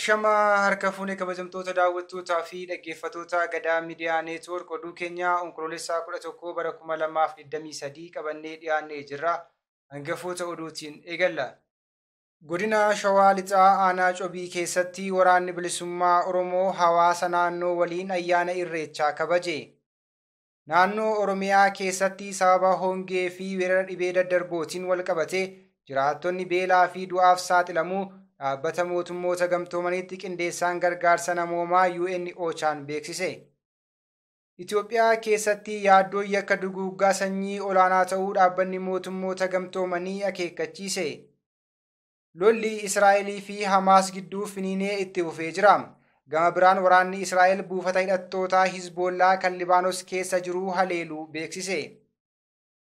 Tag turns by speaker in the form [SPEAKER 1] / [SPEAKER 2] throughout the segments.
[SPEAKER 1] Ashama harka fuunee kabajamtoota daawwattootaa fi dhaggeeffattoota Gadaa Miidiyaa Neetwoork oduu keenyaa Onkoloolessaa 11 bara 2023 qabannee dhiyaannee jirra. Hangafoota oduutiin eegalla. Godina Shawaa Lixaa Aanaa Cobii keessatti waraanni bilisummaa Oromoo hawaasa naannoo waliin ayyaana Irreechaa kabaje. Naannoo Oromiyaa keessatti sababa hongee fi weerara dhibee daddarbootiin wal qabate jiraattonni beelaa fi du'aaf saaxilamuu dhaabbata mootummoota gamtoomaniitti qindeessaan gargaarsa namoomaa UN OCHA'n beeksise. Itoophiyaa keessatti yaaddoon yakka duguuggaa sanyii olaanaa ta'uu dhaabbanni mootummoota gamtoomanii akeekkachiise. Lolli Israa'elii fi Hamaas gidduu finiinee itti fufee jira. Gama biraan waraanni Israa'el buufata hidhattootaa Hizboollaa kan Libaanos keessa jiru haleeluu beeksise.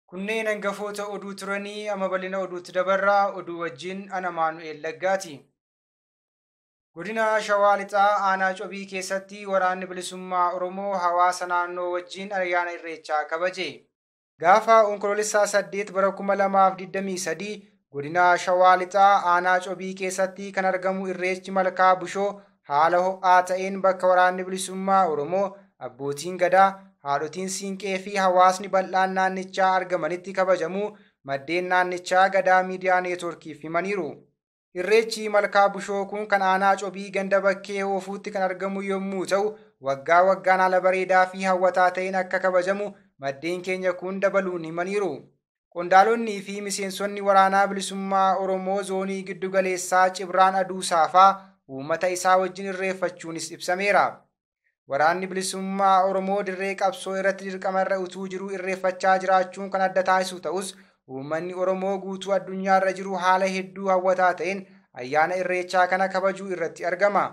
[SPEAKER 1] Kunneen hangafoota oduu turanii amma bal'ina oduutti dabarraa oduu wajjin ana Maanu'eel Laggaati. Godina Shawaa Lixaa Aanaa Cobii keessatti waraanni bilisummaa Oromoo hawaasa naannoo wajjin ayyaana Irreechaa kabaje. Gaafa Onkoloolessaa 8 bara 2023 godina Shawaa Lixaa Aanaa Cobii keessatti kan argamu Irreechi Malkaa Bushoo haala ho'aa ta'een bakka waraanni bilisummaa Oromoo, abbootiin gadaa, haadhotiin siinqee fi hawaasni bal'aan naannichaa argamanitti kabajamu maddeen naannichaa Gadaa Miidiyaa Neetwoorkiif himaniiru. Irreechi Malkaa Bushoo kun kan Aanaa Cobii ganda bakkee hoofuutti kan argamu yommuu ta'u, waggaa waggaan haala bareedaa fi hawwataa ta'een akka kabajamu maddeen keenya kun dabaluun himaniiru. Qondaalonni fi miseensonni waraanaa bilisummaa Oromoo zoonii giddugaleessaa Cibraan Aduu Saafaa uummata isaa wajjin irreeffachuunis ibsameera. Waraanni bilisummaa Oromoo dirree qabsoo irratti dirqama irra utuu jiruu irreeffachaa jiraachuun kan adda taasisu ta'us, uummanni Oromoo guutuu addunyaarra jiru haala hedduu hawwataa ta'een ayyaana Irreechaa kana kabajuu irratti argama.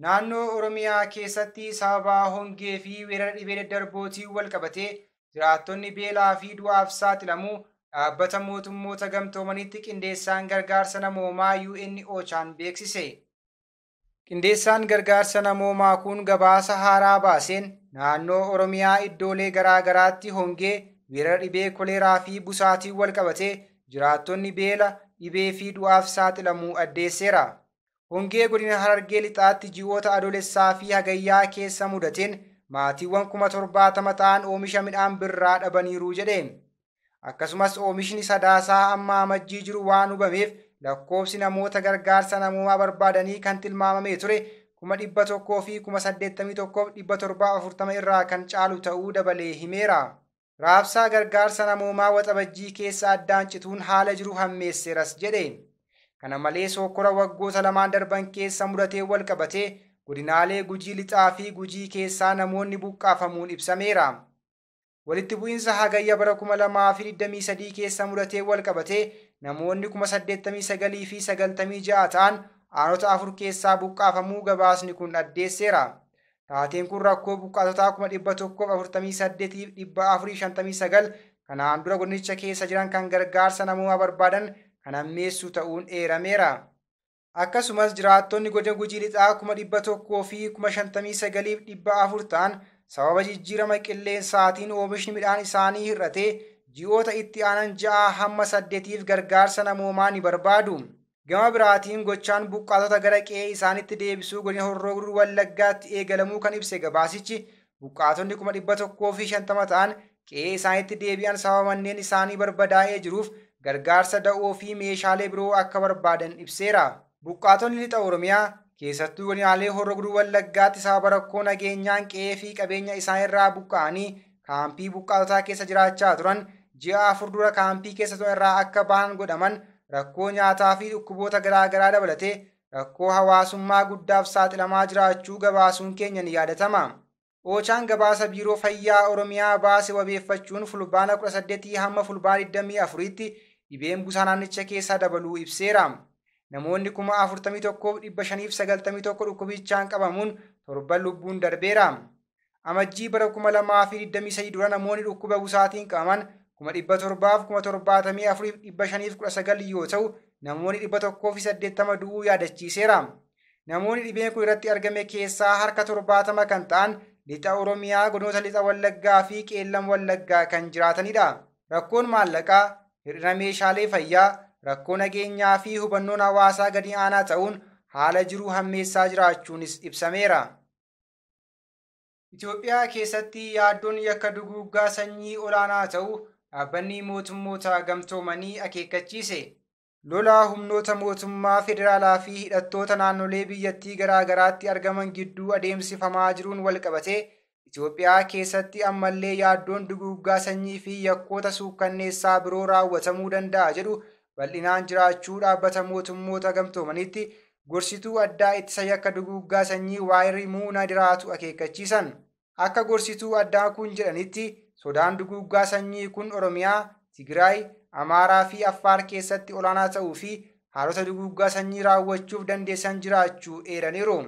[SPEAKER 1] Naannoo Oromiyaa keessatti sababa hongee fi weerara dhibee daddarbootiin wal qabatee jiraattonni beelaa fi du'aaf saaxilamuu dhaabbata mootummoota gamtoomaniitti qindeessaan gargaarsa namoomaa UN OCHA'n beeksise. Qindeessaan gargaarsa namoomaa kun gabaasa haaraa baaseen naannoo Oromiyaa iddoolee garaa garaatti hongee, weerara dhibee koleeraa fi busaatiin wal qabatee jiraattonni beela, dhibee fi du'aaf saaxilamuu addeesseera. Hongee godina Harargee Lixaatti ji'oota Adoolessaa fi Hagayyaa keessa mudateen maatiiwwan 70,000 ta'an oomisha midhaan birraa dhabaniiru jedhe. Akkasumas oomishni Sadaasaa amma Amajjii jiru waan hubameef lakkoofsi namoota gargaarsa namoomaa barbaadanii kan tilmaamamee ture 181,740 irraa kan caalu ta'uu dabalee himeera. Raabsaa gargaarsa namoomaa Waxabajjii keessa addaan cituun haala jiru hammeesseeras jedhe. Kana malees hokkora waggoota lamaan darban keessa mudatee wal qabatee godinaalee Gujii Lixaa fi Gujii keessaa namoonni buqqaafamuun ibsameera. Walitti bu'iinsa Hagayya bara 2023 keessa mudatee wal qabatee namoonni 89,096 ta'an aanota 4 keessaa buqqaafamuu gabaasni kun addeesseera. Taateen kun rakkoo buqqaatotaa 148,459 kanaan dura godinicha keessa jiran kan gargaarsa namoomaa barbaadan kan hammeessu ta'uun eerameera. Akkasumas jiraattonni godina Gujii Lixaa 159,400 ta'an sababa jijjiirama qilleensaatiin oomishni midhaan isaanii hir'atee ji'oota itti aanan 6 hamma 8 gargaarsa namoomaa ni barbaadu. Gama biraatiin gochaan buqqaatota gara qe'ee isaanitti deebisuu godina Horroo Guduruu Wallaggaatti eegalamuu kan ibse gabaasichi buqqaatonni 150,000 ta'an qe'ee isaanitti deebi'an sababa manneen isaanii barbadaa'ee jiruuf gargaarsa da'oo fi meeshaalee biroo akka barbaadan ibseera. Buqqaatonni lixa Oromiyaa keessattuu godinaalee Horroo Guduruu Wallaggaatti sababa rakkoo nageenyaan qe'ee fi qabeenya isaanirraa buqqa'anii kaampii buqqaatotaa keessa jiraachaa turan ji'a 4 dura kaampii keessa turan irraa akka bahan godhaman rakkoo nyaataa fi dhukkuboota garaa garaa dabalatee rakkoo hawaasummaa guddaaf saaxilamaa jiraachuu gabaasuun keenya ni yaadatama. OCHA'n gabaasa Biiroo Fayyaa Oromiyaa baase wabeeffachuun fulbaana 18 hamma fulbaana 24tti dhibeen busaa naannicha keessaa dabaluu ibseera. Namoonni 41,591 dhukkubichaan qabamuun torban lubbuun darbeera. Amajjii bara 2023 dura namoonni dhukkuba busaatiin qabaman 774,519 yoo ta'u namoonni 180 du'uu yaadachiiseera. Namoonni dhibeen kun irratti argame keessaa harka 70 kan ta'an lixa Oromiyaa godinoota lixa Wallaggaa fi Qeellam Wallaggaa kan jiraatanidha. Rakkoon maallaqaa, hir'ina meeshaalee fayyaa, rakkoo nageenyaa fi hubannoon hawaasaa gadi aanaa ta'uun haala jiruu hammeessaa jiraachuunis ibsameera. Itoophiyaa keessatti yaaddoon yakka duguuggaa sanyii olaanaa ta'u dhaabbanni mootummoota gamtoomanii akeekkachiise. Lola humnoota mootummaa federaalaa fi hidhattoota naannolee biyyattii garaa garaatti argaman gidduu adeemsifamaa jiruun walqabatee Itoophiyaa keessatti ammallee yaaddoon duguuggaa sanyii fi yakkoota suukkanneessaa biroo raawwatamuu danda'a jedhu bal'inaan jiraachuu dhaabbata mootummoota gamtoomaniitti gorsituu addaa ittisa yakka duguuggaa sanyii Waayirimuu Nadiraatu akeekkachiisan. Akka gorsituu addaa kun jedhanitti sodaan duguuggaa sanyii kun Oromiyaa, Tigraay, Amaaraa fi Affaar keessatti olaanaa ta'uu fi haalota duguuggaa sanyii raawwachuuf dandeessan jiraachuu eeraniiru.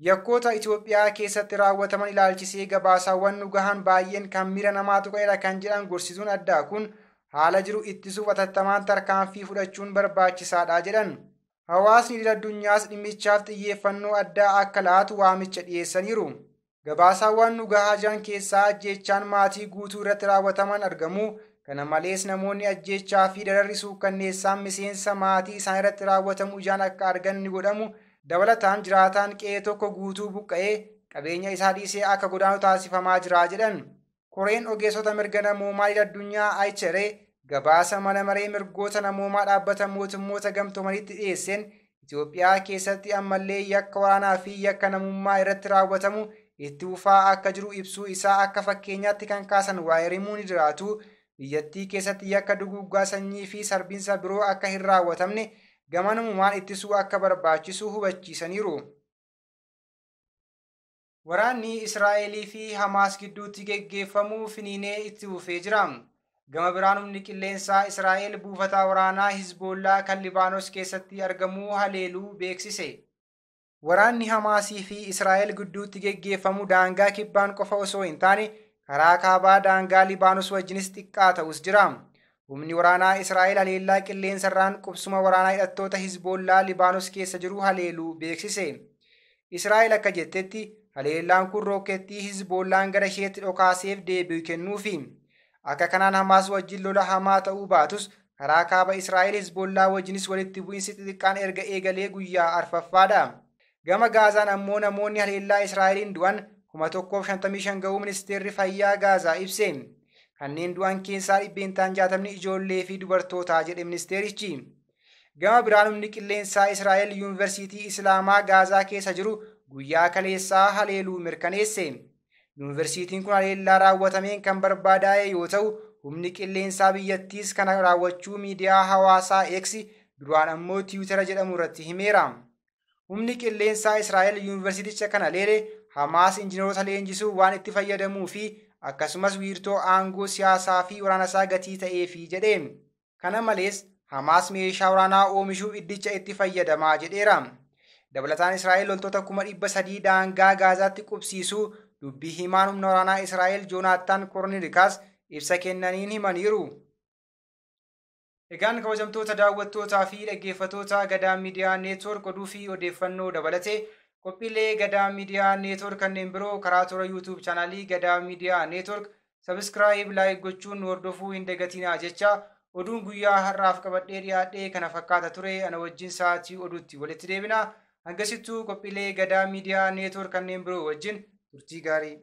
[SPEAKER 1] Yakkoota Itoophiyaa keessatti raawwataman ilaalchisee gabaasaawwan nu gahan baay'een kan miira namaa tuqeera kan jedhan gorsituun addaa kun haala jiru ittisuuf atattamaan tarkaanfii fudhachuun barbaachisaadha jedhan. Hawaasni idil addunyaas dhimmichaaf xiyyeeffannoo addaa akka laatu waamicha dhiyeessaniiru. Gabaasaawwan nu gahaa jiran keessaa ajjeechaan maatii guutuu irratti raawwataman argamu. Kana malees namoonni ajjeechaa fi dararri suukkanneessaan miseensa maatii isaan irratti raawwatamu ijaan akka argan ni godhamu. Dabalataan jiraataan qe'ee tokko guutuu buqqa'ee qabeenya isaa dhiisee akka godaanu taasifamaa jira jedhan. Koreen ogeessota mirga namoomaa idil addunyaa IHR gabaasa mana maree mirgoota namoomaa dhaabbata mootummoota gamtoomanitti dhiyeesseen Itoophiyaa keessatti ammallee yakka waraanaa fi yakka namummaa irratti raawwatamu itti fufaa akka jiru ibsuu isaa akka fakkeenyaatti kan kaasan Waayirimuu Nidiraatu biyyattii keessatti yakka duguuggaa sanyii fi sarbiinsa biroo akka hin raawwatamne gama namummaan ittisuu akka barbaachisu hubachiisaniiru. Waraanni Israa'elii fi Hamaas gidduutti geggeeffamu finiinee itti fufee jira. Gama biraan humni qilleensaa Israa'el buufata waraanaa Hizboollaa kan Libaanos keessatti argamu haleeluu beeksise. Waraanni Hamaasii fi Israa'el gidduutti geggeeffamu daangaa kibbaan qofa osoo hin taane karaa kaabaa daangaa Libaanos wajjinis xiqqaa ta'us jira. Humni waraanaa Israa'el haleellaa qilleensarraan qubsuma waraanaa hidhattoota Hizboollaa Libaanos keessa jiru haleeluu beeksise. Israa'el akka jettetti haleellaan kun rookkettii Hizboollaan gara isheetti dhokaaseef deebii kennuufi. Akka kanaan Hamaas wajjin lola hamaa ta'uu baatus karaa kaaba Israa'el Hizboollaa wajjinis walitti bu'iinsi xixiqqaan erga eegalee guyyaa arfaffaadha. Gama Gaazaan ammoo namoonni haleellaa Israa'eliin du'an 1055 ga'uu ministeerri fayyaa Gaazaa ibse. Kanneen du'an keessaa 60% ijoollee fi dubartootaa jedhe ministeerichi. Gama biraan humni qilleensaa Israa'el Yuunivarsiitii Islaamaa Gaazaa keessa jiru guyyaa kaleessaa haleeluu mirkaneesse. Yuunivarsiitiin kun haleellaa raawwatameen kan barbaadaa'e yoo ta'u, humni qilleensaa biyyattiis kana raawwachuu miidiyaa hawaasaa X duraan ammoo Tiwutara jedhamu irratti himeera. Humni qilleensaa Israa'el yuunivarsiiticha kana haleele Hamaas injiinaroota leenjisuu waan itti fayyadamuu fi akkasumas wiirtoo aangoo siyaasaa fi waraanasaa gatii ta'eefi jedhe. Kana malees Hamaas meeshaa waraanaa oomishuuf iddicha itti fayyadamaa jedheera. Dabalataan Israa'el loltoota 300,000 daangaa Gaazaatti qubsiisuu dubbii himaan humna waraanaa Israa'el Joonaattaan Kornilikaas ibsa kennaniin himaniiru. Egaan kabajamtoota daawwattootaa fi dhaggeeffattoota Gadaa Miidiyaa Neetwoork oduu fi odeeffannoo dabalatee qophiilee Gadaa Miidiyaa Neetwoork kanneen biroo karaa toora YouTube chaanaalii Gadaa Miidiyaa Neetwoork sabiskiraayib laayik gochuun nu hordofuu hin dagatinaa jecha oduun guyyaa har'aaf qabadhee dhiyaadhee kana fakkaata ture ana wajjin sa'aatii oduutti walitti deebina. Hangasittuu qophiilee Gadaa Miidiyaa Neetwoork kanneen biroo wajjin turtii gaarii.